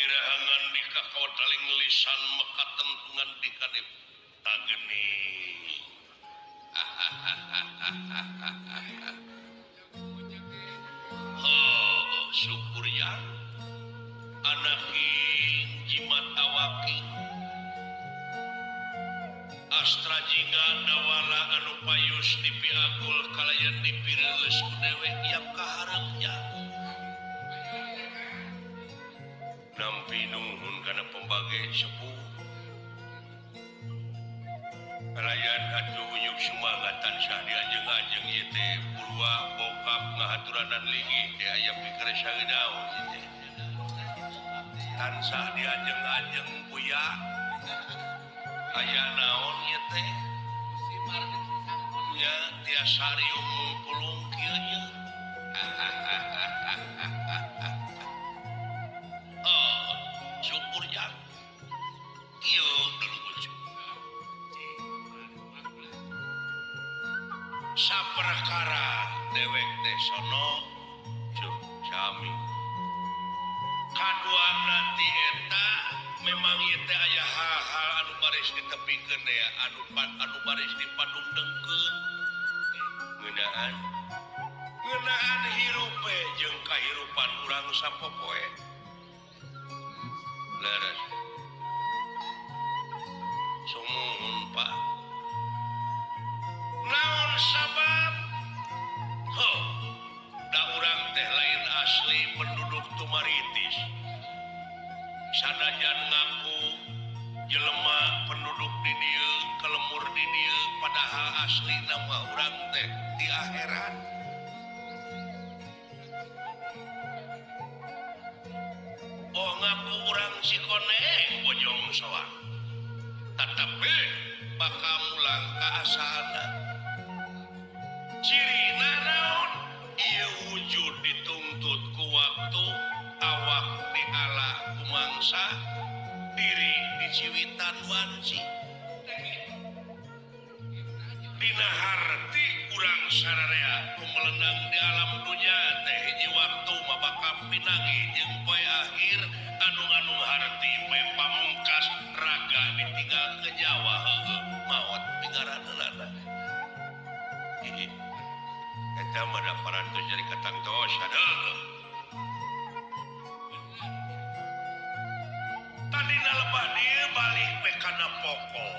Niraha ngandika kawataling lisan mekaten ngandikane tageni. Oh, syukur ya. Anaking jimat awaking. Astra jingga dawala anu payus dipiagul kalayan dipireuleus ku dewek yang kaharepnya. Nampi nuhun kana pembage sepuh. Kalayan atuh unyuk sumangat tansah diajeng-ajeng ieu teh purwa bokap ngahaturanan linggih teh aya pikeresa naon ieu teh. Tansah diajeng-ajeng buya. Aya naon ieu teh? Nya tiasa riung mungkulung kieu nya. Oh, syukur ya. Kieu dulu. Saperkara dewek teh sono sami. Kadua nanti eta memang ieu teh aya hal-hal anu baris ditepikeun teh anu baris dipadungdengkeun. Ngeunaan ngeunaan hirup we jeung kahirupan urang sapopoe. Leres. Sumuhun Pak. Naon sabab? Heuh. Da urang teh lain asli penduduk Tumaritis. Sanajan ngaku jelema penduduk di dieu, kelemur di dieu, padahal asli nama urang teh di akhirat. Oh ngaku urang Cikoneng Bojong Soang. Tetapi bakal mulang ka asalna. Cirina naon? Ieu wujud dituntut ku waktu, awak diala ku mangsa, diri diciwitan wanci. Dina harti urang sararea kumelenang di alam dunya teh hiji waktu mah bakal pinangi jeung poe akhir anu harti poe pamungkas raga ditinggal ke nyawa heueuh maot pingaraneunana. Eta mah da parantos jadi katangtosan heueuh. Tadina lebah dieu balik we kana pokok.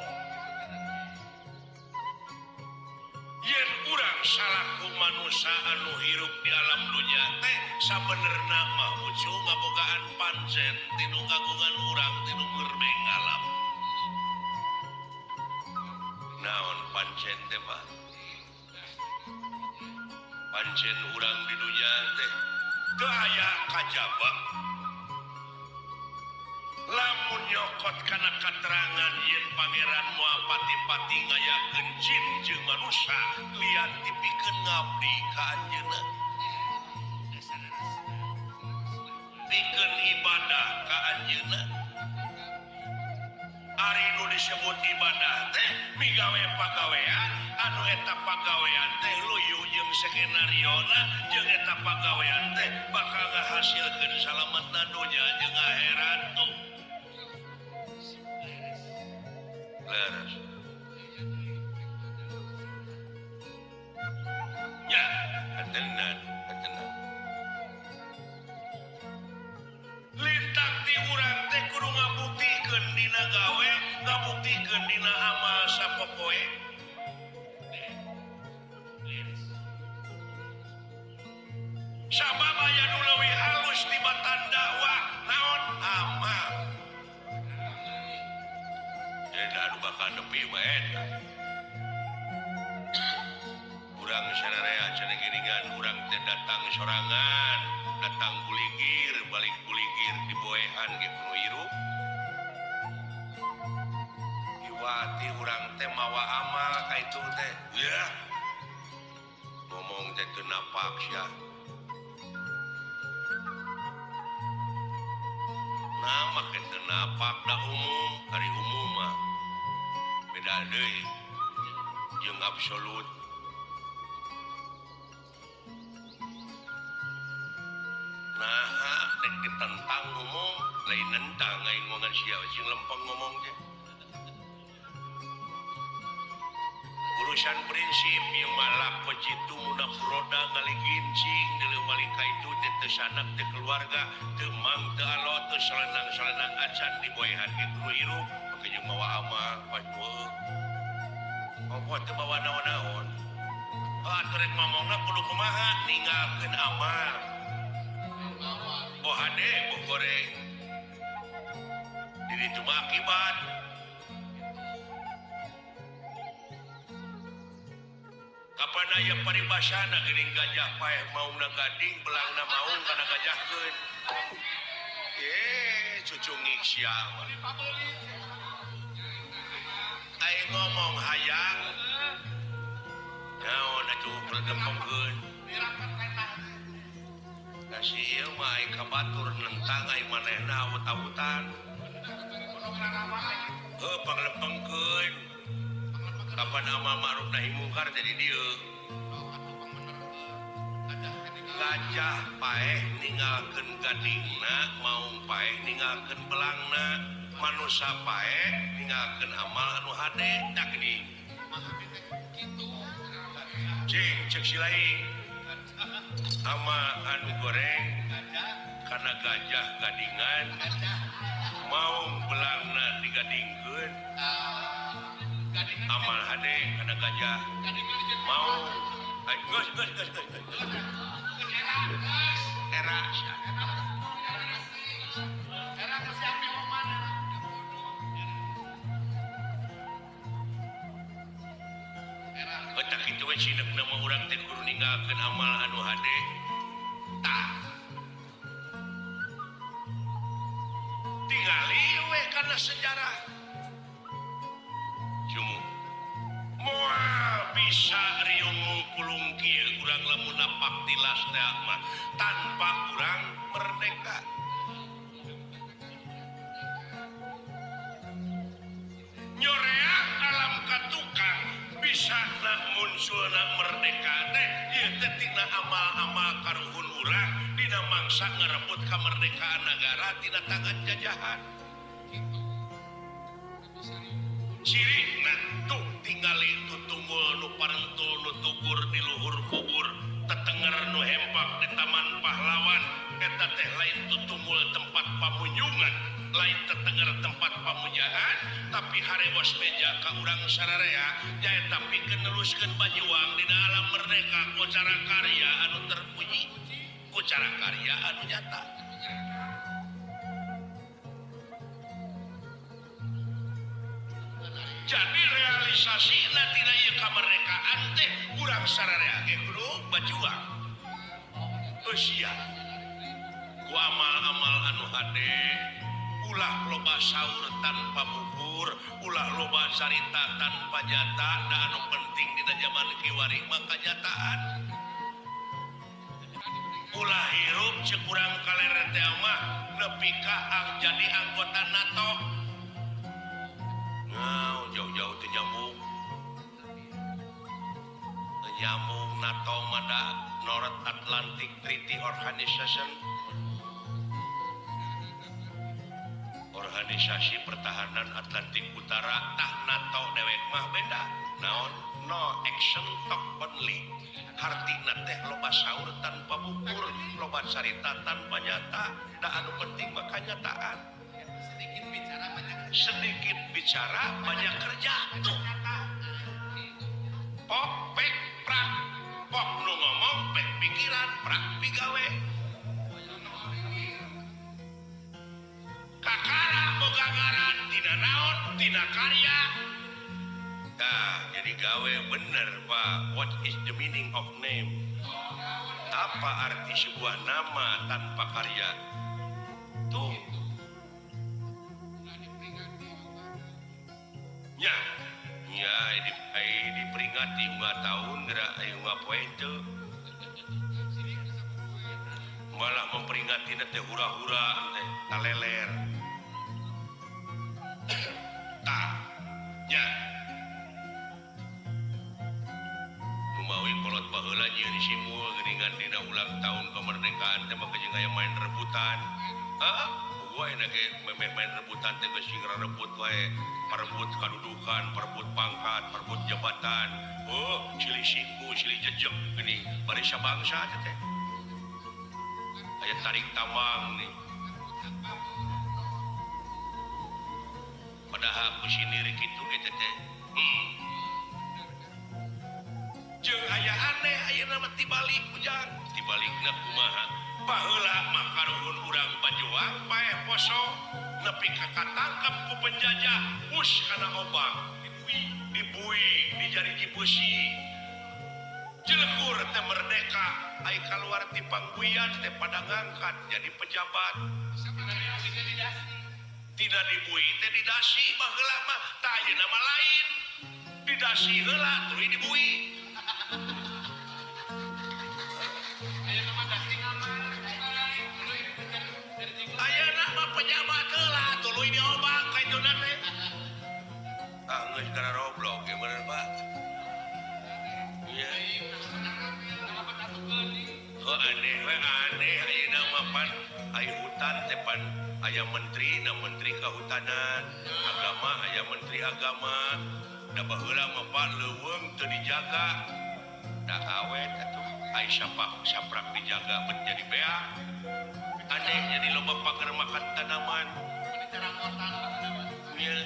Yen urang salaku manusia anu hirup di alam dunya teh sabenerna mah ucu ngabogaan pancen tinu kagungan urang tinu gerbeng alam. Naon pancen teh Pak? Pancen urang di dunya teh teu aya kajaba. Lamun nyokot kana katerangan yen pangeran moal pati-pati ngayakeun jin jeung manusia lian dipikeun ngabdi ka anjeunna. Pikeun ibadah ka anjeunna. Ari nu disebut ibadah teh migawe pagawean anu eta pagawean teh luyu jeung skenariona jeung eta pagawean teh bakal ngahasilkeun salametna dunya jeung akhirat tuh. Leres. Ya, atenan, atenan. Lintang ti urang teh kudu ngabuktikeun dina gawe, ngabuktikeun dina amal sapopoe. Sabab aya nu leuwih halus tibatan dakwah naon amal. Anu bakal nepi mah eta. Urang sararea cenah geuningan urang teh datang sorangan, datang buligir, balik buligir diboehan ge kudu hirup. Iwati urang teh mawa amal ka itu teh. Yeuh. Ngomong teh teu napak sia. Nah, make teu napak da umum, ari umum mah beda deui jeung absolut. Nah, rek ditentang umum, Lain nentang aing ngomongan sia sing lempeng ngomong teh. Urusan prinsip yang malak jitu muna furoda ngaligincing deuleu balik ka itu teh teu sanak teu keluarga teu mang teu alot teu salenang-salenang acan diboehan ge kudu hirup make jeung mawa ama wae opo teu bawa naon-naon. Atuh rek ngomongna kudu kumaha ninggalkeun amal boh hade boh goreng di ditu mah akibat. Kapan aya paribasana geuning gajah paeh maungna gading belangna maung kana gajahkeun. Cucungik sia mah. Aing ngomong hayang naon atuh lempengkeun. Da si ieu mah aing ka batur nentang aing manehna awut-awutan. Heuh panglempengkeun. Kapan amal ma'ruf nahi mungkar jadi dieu. Gajah paeh ninggalkeun gadingna, maung paeh ninggalkeun belangna, manusa paeh ninggalkeun amal anu hade tah geuning. Cing ceuk si lain. Amal anu goreng kana gajah gadingan, maung belangna digadingkeun. Amal hade kana gajah mau geus geus geus geus era era kesiapi oman era eta kitu we sineukna mah urang teh kudu ninggalkeun amal anu hade tah tingali we kana sejarah jumu moal bisa riung mungkulung kieu urang lamun napak tilas teh mah tanpa urang merdeka. Nyoreak alam katukang bisa na munculna merdeka teh ieu teh tina amal-amal karuhun urang dina mangsa ngarebut kamerdekaan nagara tina tangan jajahan. Cirina tuh tingali tutunggul nu parentul nu tugur di luhur kubur tetenger nu hempak di taman pahlawan eta teh lain tutunggul tempat pamunjungan lain tetenger tempat pamujaan tapi harewos meja ka urang sararea nyaeta pikeun neruskeun bajuang dina alam merdeka ku cara karya anu terpuji ku cara karya anu nyata. Jadi realisasi tina ieu kamerdekaan teh urang sararea ge kudu bajuang. Eusia ku amal-amal anu hade ulah loba saur tanpa bukur, ulah loba carita tanpa nyata, da anu penting dina jaman kiwari mah kanyataan. Ulah hirup ceuk urang kaler teh mah nepi ka jadi anggota NATO. Ngau jauh-jauh teu nyambung. Teu nyambung NATO mah da North Atlantic Treaty Organization. Organisasi Pertahanan Atlantik Utara tah NATO dewek mah beda. Naon? No action talk only. Hartina teh loba saur tanpa bukur, loba carita tanpa nyata, da anu penting mah kanyataan. Sedikit bicara banyak kerja. Sedikit bicara banyak kerja tuh. Pok pek prak. Pok nu ngomong pek pikiran prak pigawe. Kakara boga ngaran tina naon tina karya. Tah jadi gawe bener Pak. What is the meaning of name? Apa arti sebuah nama tanpa karya? Tuh. Ya, ya diperingati 2 tahun gerak ayo poe teu. Malah memperingati teh hura-hura teh taleler. Tah, nya. Numawi kolot baheula nyieun simul geuningan dina ulang tahun kemerdekaan teh mah jeung aya main rebutan. Hah? Eueuh ayeuna ge memeh main rebutan teh geus sing rebut wae, parebut kadudukan, parebut pangkat, parebut jabatan. Oh, silih siku, silih jejeg geuning bari sabangsa teh. Aya tarik tambang nih. Padahal ku sinir kitu ge teh. Jeung aya aneh ayeuna mah tibalik ujang. Tibalikna kumaha? Baheula mah karuhun urang pajuang paeh poso nepi ka katangkep ku penjajah us kana obang dibui dijariji beusi. Jelegur teh merdeka ai kaluar ti pangguyan teh pada ngangkat jadi pejabat. Tidak dibui teh didasi baheula mah tah ayeuna mah lain. Didasi heula tuluy dibui. Ayeuna mah pejabat heula tuluy diobang ka ituna teh. Ah geus gararoblok ge bener Pak. Iya. Oh aneh we aneh ayeuna mah pan aya hutan teh pan aya menteri na menteri kehutanan, agama aya menteri agama. Da baheula mah Pak leuweung teu dijaga. Da awet atuh ai saprak dijaga bet jadi beak. Aneh jadi loba pagar makan tanaman. Iya.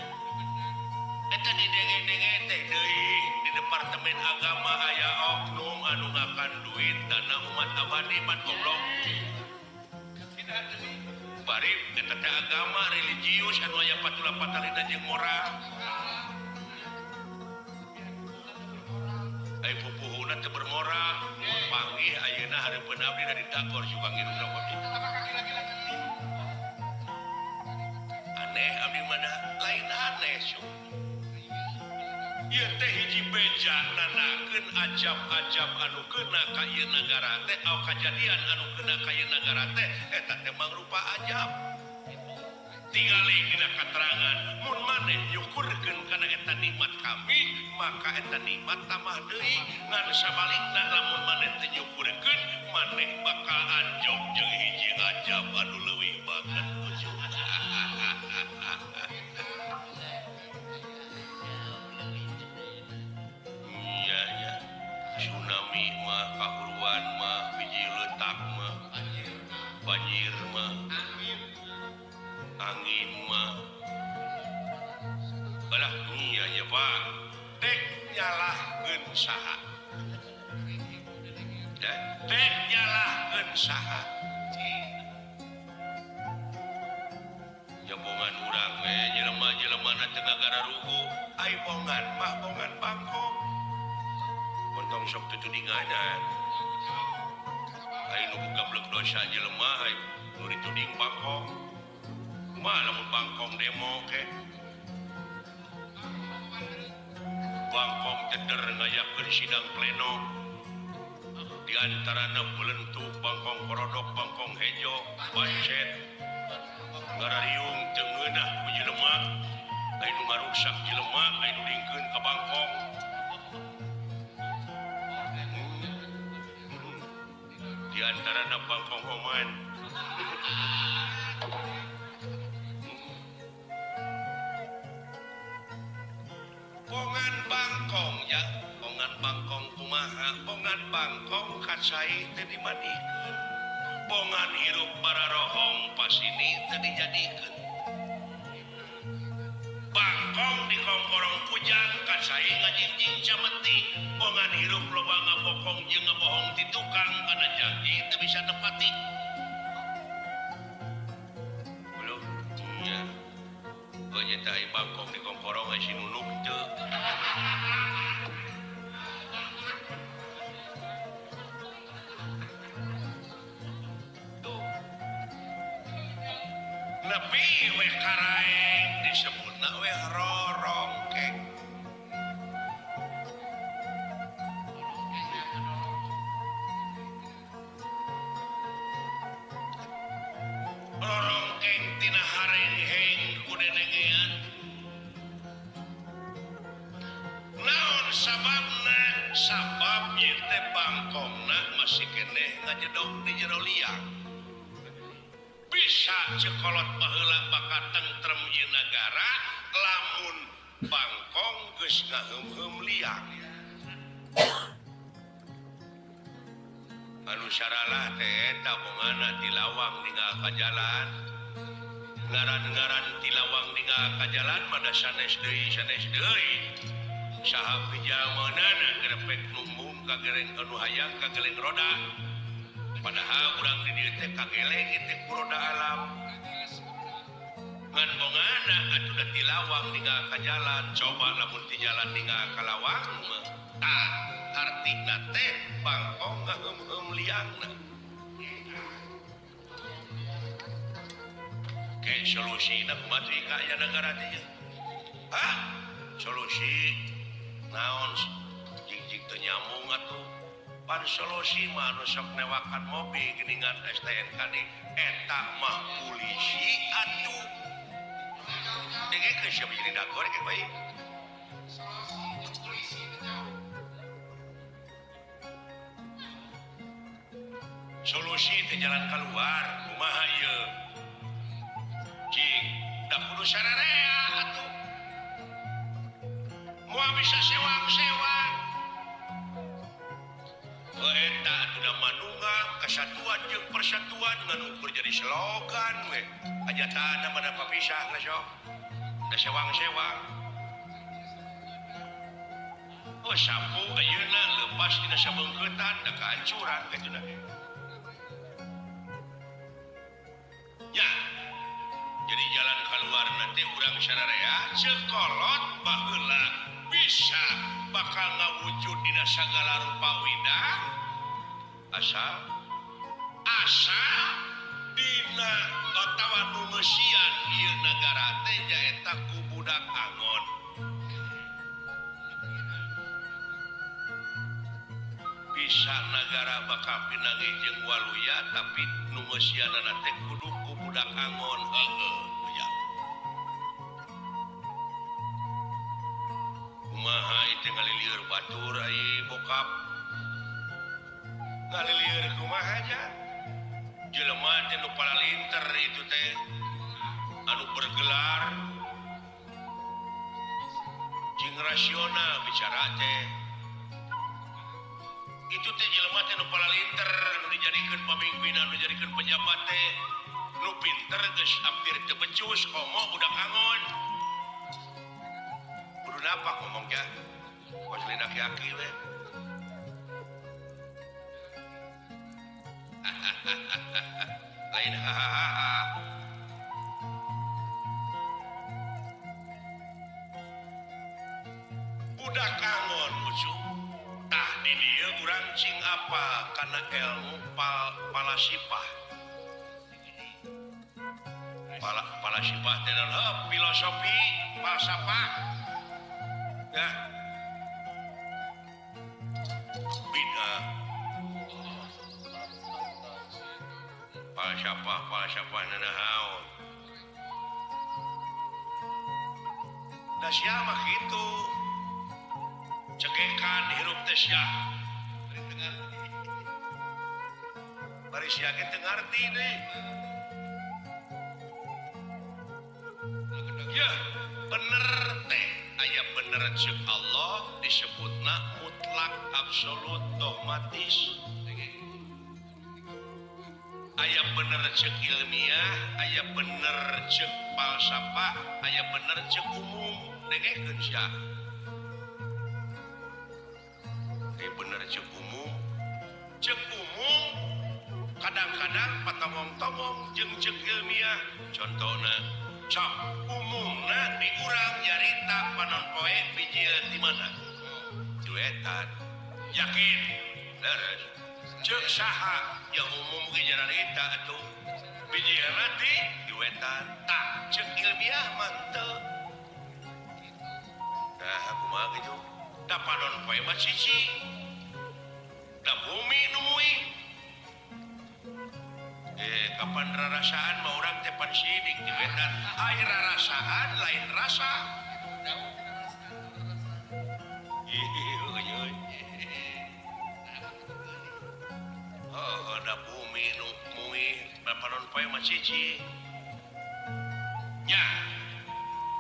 Eta didenge-denge teh deui di departemen agama aya oknum anu ngakan duit dana umat abadi pan goblok. Bari eta teh agama religius anu aya patula patalina jeung moral. Ai pupuhuna teu bermoral, panggih ayeuna hareupeun abdi da didakor suka ngirung kopi. Aneh abdi mana lain aneh su. Ieu teh hiji beja nanakeun ajab-ajab anu keuna ka ieu nagara teh au kajadian anu keuna ka ieu nagara teh eta teh mangrupa ajab. Tingali dina katerangan mun maneh nyukurkeun kana eta nikmat kami maka eta nikmat tambah deui ngan sabalikna lamun maneh teu nyukurkeun maneh bakal anjog jeung hiji ajab anu leuwih banget ujung. Iya ya, tsunami mah kahuruan mah biji letak mah banjir mah angin mah alah iya ya Pak dek nyalahkeun saha dek nyalahkeun saha jabongan urang we jelema-jelemana teu ngagararugu ai bongan mah bongan bangkong ontong sok tutudinganan ai nu gablek dosa jelema ai nu dituding bangkong kumaha lamun bangkong demo ke bangkong teder ngayakeun sidang pleno di antarana belentuk bangkong korodok bangkong hejo bancet ngarariung teu ngeunah ku jelema ai nu ngaruksak jelema ai nu dingkeun ka bangkong. Di antarana bangkong oman. Bongan bangkong ya, bongan bangkong kumaha, bongan bangkong kacai teu dimandikeun. Bongan hirup bararohong pasini teu dijadikeun. Bangkong dikongkorong kujang kacai ngajingjing cameti. Bongan hirup loba ngabokong jeung ngabohong ti tukang kana janji teu bisa nepati. Belum nya. Oh nyata ai bangkong dikongkorong ai si nunuk teu. Tuh. Nepi we karaeng disebutna we rorongkeng. Rorongkeng tina harengheng ku denengean. Naon sababna? Sabab ieu teh bangkongna masih keneh ngajedog di jero liang. Bisi Bisa cekolot baheula bakal tentrem ieu nagara lamun bangkong geus ngaheum-heum liang. Anu saralah teh eta bongana ti lawang ninggal ka jalan. Ngaran-ngaran ti lawang ninggal ka jalan mada sanes deui sanes deui. Saha pijalmanana grepek numbung ka gereng anu hayang ka geleng roda. Padahal urang di dieu teh kageleng teh ku roda alam. Ngan bongana atuh da ti lawang ninggal ka jalan, coba lamun ti jalan ninggal ka lawang mah. Tah artina teh bangkong ngaheum-heum liangna. Ke solusina kumaha teh ka aya nagara teh? Hah? Solusi naon jig-jig teu nyambung atuh. Pan solusi mah anu sok newakan mobil geuningan STNK di eta mah polisi atuh. Dengekeun siapa jadi dagor ge bae. Solusi teh jalan keluar kumaha ieu? Cing, da kudu sararea atuh. Moal bisa sewang-sewang. Heuh eta atuh da manunggal kesatuan jeung persatuan ngan ukur jadi slogan we. Hajatana mah da papisah geus sok. Da sewang-sewang. Oh sapu ayeuna leupas dina sabeungkeutan da kahancuran kitu na. Ya. Jadi jalan keluar nanti urang sararea sekolot baheula bisa bakal ngawujud dina sagala rupa widang asal asa dina atawa nu ngeusian ieu nagara teh nyaeta ku budak angon. Bisa nagara bakal pinanggih jeung waluya tapi nu ngeusianana teh kudu ku budak angon. Heueuh ya. Kumaha ieu ngalilieur batur ai bokap. Ngalilieur kumaha nya? Jelema teh nu palalinter itu teh anu bergelar jeung rasional bicara teh. Itu teh jelema teh nu palalinter anu dijadikeun pamimpin anu dijadikeun pejabat teh nu pinter geus hampir teu becus komo budak angon. Kudu napa ngomong ya? Kos lain aki-aki we. Lain hahaha. Budak angon lucu. Tah di dieu urang cing apa kana ilmu palasipah. Palasipah teh naon? Filosofi, falsafah. Ya. Bid'ah. Falsafah, falsafah nanaon. Da sia mah kitu. Cekekan hirup teh sia. Bari sia ge teu ngarti deui. Ya, bener teh aya bener ceuk Allah disebutna mutlak absolut dogmatis. Aya bener ceuk ilmiah, aya bener ceuk falsafah, aya bener ceuk umum. Dengekeun sia. Aya bener ceuk umum. Ceuk umum kadang-kadang patomong-tomong jeung ceuk ilmiah. Contohna sok umumna di urang nyarita panon poe bijil di mana? Di wetan. Yakin? Leres. Ceuk saha ya umum ge nyarita atuh. Bijilna di wetan. Tah ceuk ilmiah mah henteu. Nah, kumaha kitu? Da panon poe mah sisi. Da bumi nu muih. Kapan rarasaan mah urang teh pan sidik di wetan. Ai rarasaan lain rasa. Oh, da bumi nu muih panon poe mah cicing. Nya.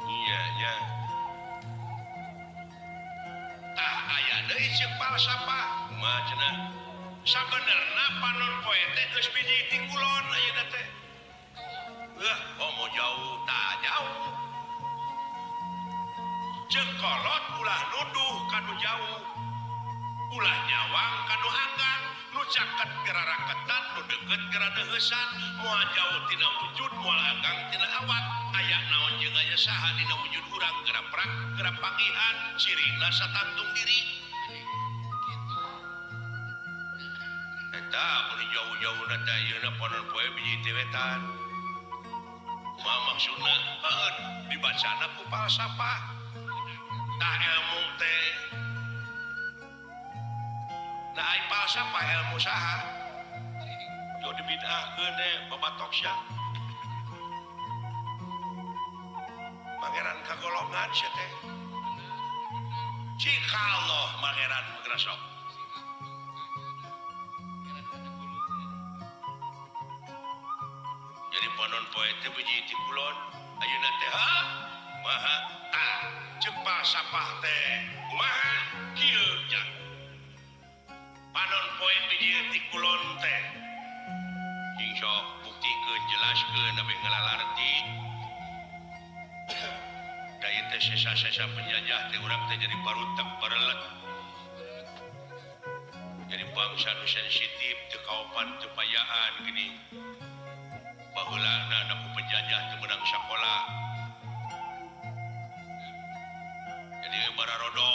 Iya nya. Tah aya deui ceuk falsafah. Kumaha cenah? Sabenerna panon poe teh geus biji ti kulon ayeuna teh. Wah, komo jauh tah jauh. Ceuk kolot ulah nuduh kanu jauh. Ulah nyawang kanu anggang, nu caket geraraketan, nu deukeut geradeuheusan, moal jauh tina wujud, moal anggang tina awak. Aya naon jeung aya saha dina wujud urang geraprak, gerapangihan, cirina satangtung diri. Eta mun jauh-jauhna teh ayeuna panon poe biji ti wetan. Kumaha maksudna? Heuh, dibacana ku falsafah. Tah ilmu teh. Nah, ai falsafah ilmu saha? Jo dibid'ahkeun teh babatok sia. Pangeran kagolongan sia teh. Cik Allah pangeran ngrasok. Jadi panon poe teh biji ti kulon, ayeuna teh ha? Maha tah ceuk falsafah teh. Kumaha? Kieu nya. Panon poe biji ti kulon teh. Cing sok buktikeun jelaskeun abeh ngalalarti. Da ieu teh sesa-sesa penjajah teh urang teh jadi barutek barelet. Jadi bangsa nu sensitif teu kaopan teu payaan geuning. Baheulana da ku penjajah teu meunang sakola. Jadi bararodo.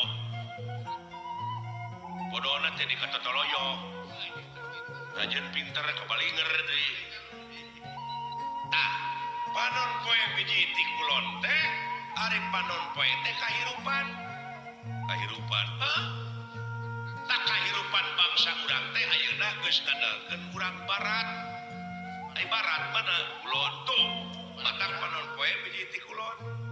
Bodona teh dikatotoloyo. Rajin pinter kebalinger deui. Tah, panon poe biji ti kulon teh, ari panon poe teh kahirupan. Kahirupan, heuh? Tah kahirupan bangsa urang teh ayeuna geus ngandalkeun urang barat. Ai barat mana? Kulon tuh. Matak panon poe biji ti kulon.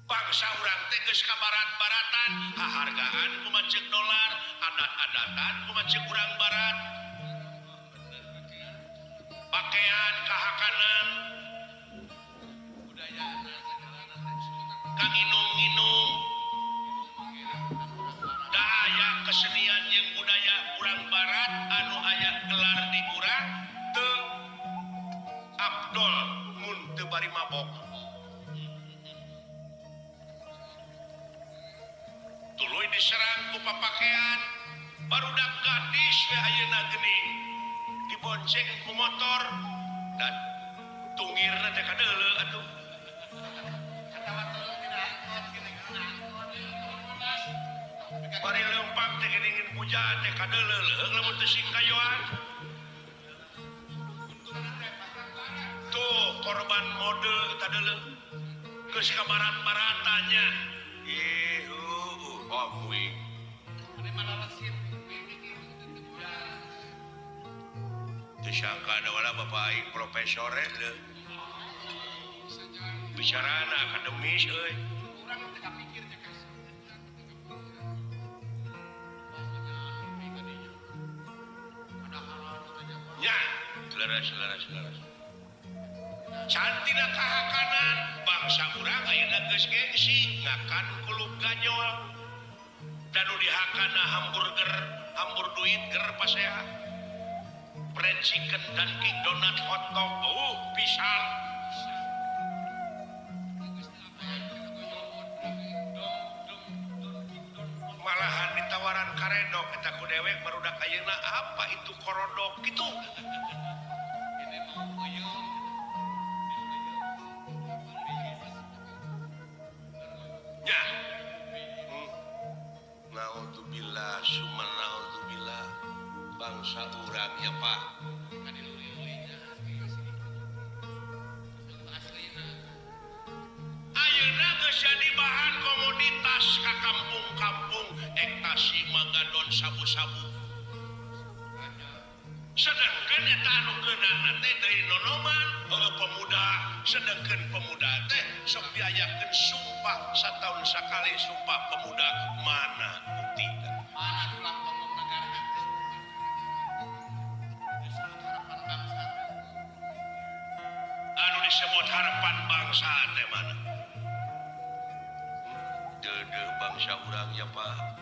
Bangsa urang teh geus ka barat-baratan, hahargaan kumaha ceuk dolar, adat-adatan kumaha ceuk urang barat. Pakaian kahakanan, kanginung-nginung, da aya kesenian jeung budaya urang barat anu aya gelar di urang teu abdol mun teu bari mabok. Tuluy diserang ku papakean, barudak gadis we ayeuna geuning dibonceng ku motor dan tungirna teh kadeuleu atuh. Bari leumpang teh geuning puja teh kadeuleu leuheung lamun teu sing kayoan. Tuh korban mode kadeuleu geus ka barat-baratannya. Ih, oh kuing. Teu sangka da wala bapak aing profesor leuh. Bicarana akademis euy. Urang teu kapikir teh kas. Nya, leres leres leres. Cantina kahakanan bangsa urang ayeuna geus gengsi ngakan kulub ganyol. Dan nu dihakana hamburger, hambur duit ger pasea. Fried chicken, Dunkin Donut, hotdog, pisan. Malahan ditawaran karedok eta ku dewek barudak ayeuna apa itu korodok gitu. Ya. Naudzubillah summa naudzubillah bangsa urang ya Pak. Ayeuna geus jadi bahan komoditas ka kampung-kampung ektasi magadon sabu-sabu. Sedangkan eta anu keunana teh deui nonoman heueuh pemuda, sedangkan pemuda teh sok diayakeun sumpah sataun sakali sumpah pemuda mana buktina? Mana tulang punggung negara? Disebut harapan Disebut harapan bangsa teh mana? Deudeuh bangsa urang ya Pak.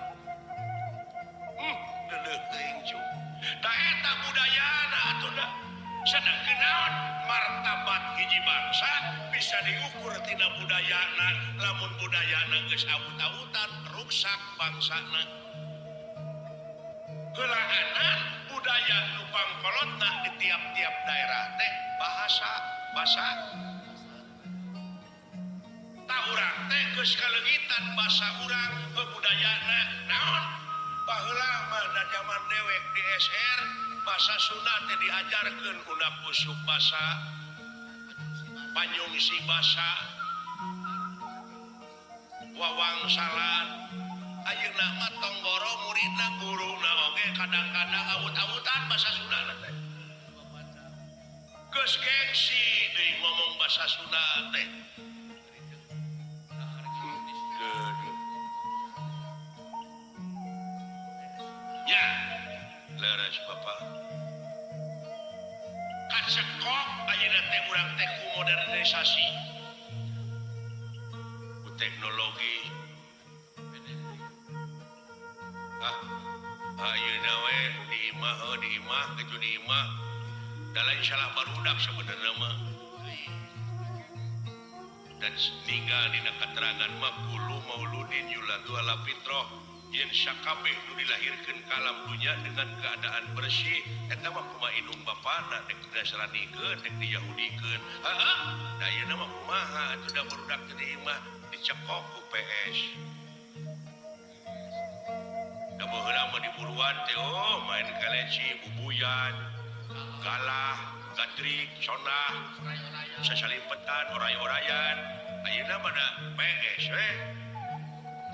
Deudeuh teuing cu. Tah eta budayana atuh da. Sedengkeun naon martabat hiji bangsa bisa diukur tina budayana. Lamun budayana geus awut-awutan ruksak bangsana. Heulaanan budaya nu pangkolotna di tiap-tiap daerah teh bahasa basa. Tah urang teh geus kaleungitan basa urang budayana naon? Baheula mah da jaman dewek di SR basa Sunda teh diajarkeun unak usuk basa, panyungsi basa, wawangsalan. Ayeuna mah tonggoro muridna guruna oge kadang-kadang awut-awutan basa Sunda teh. Geus gengsi deui ngomong basa Sunda teh. Ya, leres Bapak. Kacekok ayeuna teh urang teh ku modernisasi, ku teknologi. Ah, ayeuna we di imah, di imah, kitu di imah. Da lain salah barudak sebenarnya mah. Dan ninggal dina keterangan mah kullu mauludin yuladu ala fitrah. Yen sakabeh nu dilahirkeun ka alam dunya dengan keadaan bersih eta mah kumaha indung bapana dek dinasranikeun dek diyahudikeun. Heeh, da ayeuna mah kumaha atuh da barudak teh di imah dicekok ku PS. Da baheula mah diburuan teh oh main kaleci, bubuyan, galah, gatrik, sonah, sasalimpetan, oray-orayan. Ayeuna mah da PS we.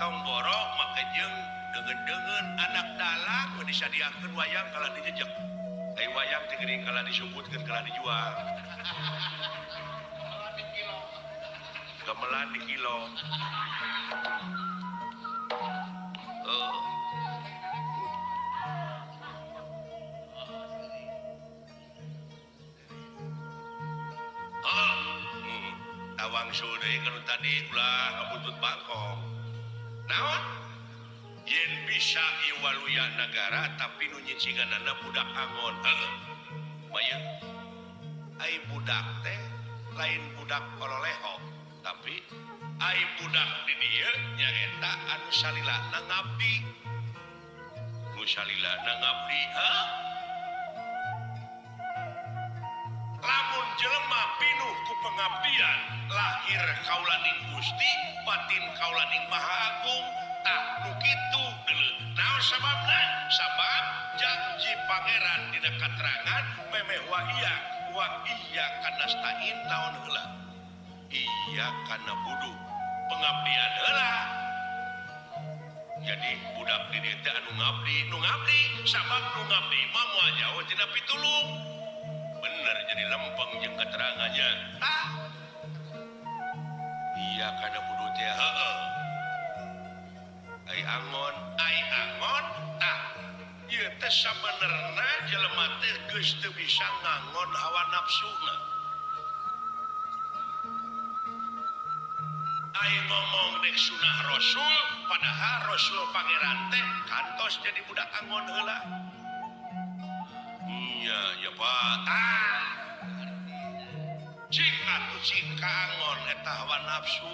Tong borok make jeung deungeun-deungeun anak dalang we disadiakeun wayang kalah dijejek. Ai wayang teh geuning kalah disebutkeun kalah dijual. Gamelan di kilo. Oh. Oh. Tawang deui kanu tadi ulah kabutut bangkong. Naon? Yen bisa ieu waluya nagara tapi nu nyicinganana budak angon. Heeh. Mayeun ai budak teh lain budak ololeho, tapi ai budak di dieu nyaeta anu salilana ngabdi. Nu salilana ngabdi, heuh. Lamun jelema pinuh ku pengabdian, lahir kaulaning Gusti, batin kaulaning Maha Agung, tah nu kitu deuleu. Naon sababna? Sabab janji pangeran dina katerangan memeh wa iya kanastain naon heula. Iya kana budu pengabdian heula. Jadi budak di dieu teh anu ngabdi, nu ngabdi sabab nu ngabdi mah moal jauh tina pitulung. Bener jadi lempeng jeung keterangannya. Ah. Iya kana budu teh heeh. Ai angon tah ieu teh sabenerna jelema teh geus teu bisa ngangon hawa nafsuna. Ai ngomong dek sunah Rasul padahal Rasul pangeran teh kantos jadi budak angon heula. Iya, ya Pak. Ah. Cik atuh cik kaangon eta hawa nafsu.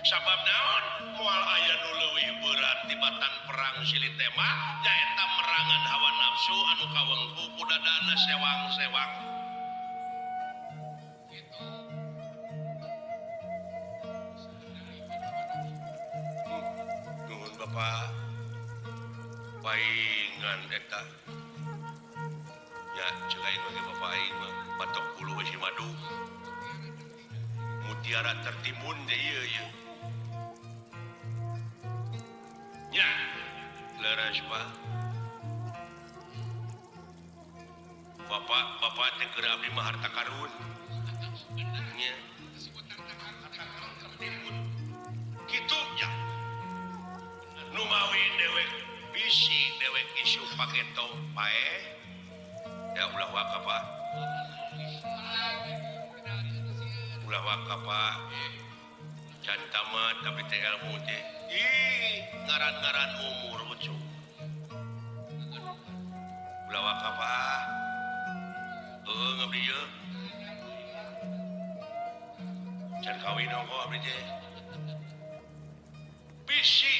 Sabab naon? Moal aya nu leuwih berat tibatan perang silih tema nyaeta merangan hawa nafsu anu kawengku ku dadana sewang-sewang. Kitu. Nuhun Bapak. Paingan eta. Ya, cek aing mah Bapak aing mah batok bulu we si madu. Mutiara tertimbun teh ieu ieu. Nya, leres Pak. Bapak teh keur abdi mah harta karun. Nya. Kitu nya. Nu mawi dewek bisi dewek isu paketo paeh. Ya ulah waka Pak. Ulah waka Pak. Can tamat tapi teh ilmu teh. Ih, ngaran-ngaran umur ucu. Ulah waka Pak. Heueuh ngabdi ieu. Can kawin ongko abdi teh. Bisi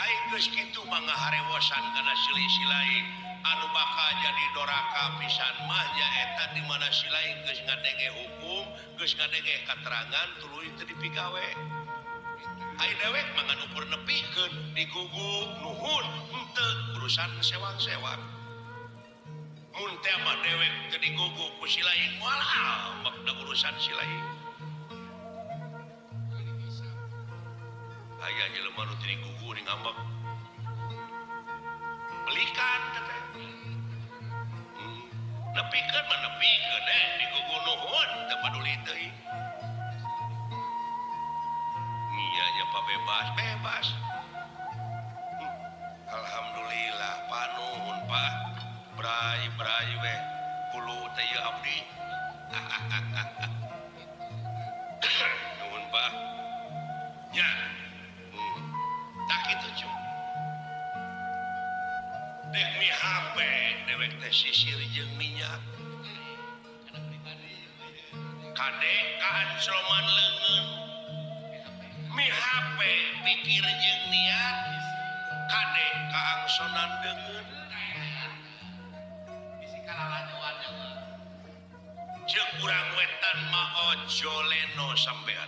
ai geus kitu mah ngaharewosan kana silih-silaing anu bakal jadi doraka pisan mah nyaeta di mana silaing geus ngadenge hukum, geus ngadenge katerangan tuluy teu dipigawe. Ai dewek mah ngan ukur nepikeun digugu nuhun henteu urusan sewang-sewang. Mun teh mah dewek teu digugu ku silaing moal ambek da urusan silaing. Aya jelema nu teu digugu ning ambek. Belikan teh. Nepikeun mah nepikeun digugu nuhun teu paduli teuing. Nya nya Pak bebas, bebas. Alhamdulillah Pak nuhun Pak. Bray-bray we kulu teh ieu abdi. Nuhun Pak. Nya. Tak kitu cu. Dek mi HP dewek teh sisir jeung minyak. Kadek kaancoman leungeun. Mi HP pikir jeung niat. Kadek kaangsonan deungeun. Jeung urang wetan mah ojo leno sampean.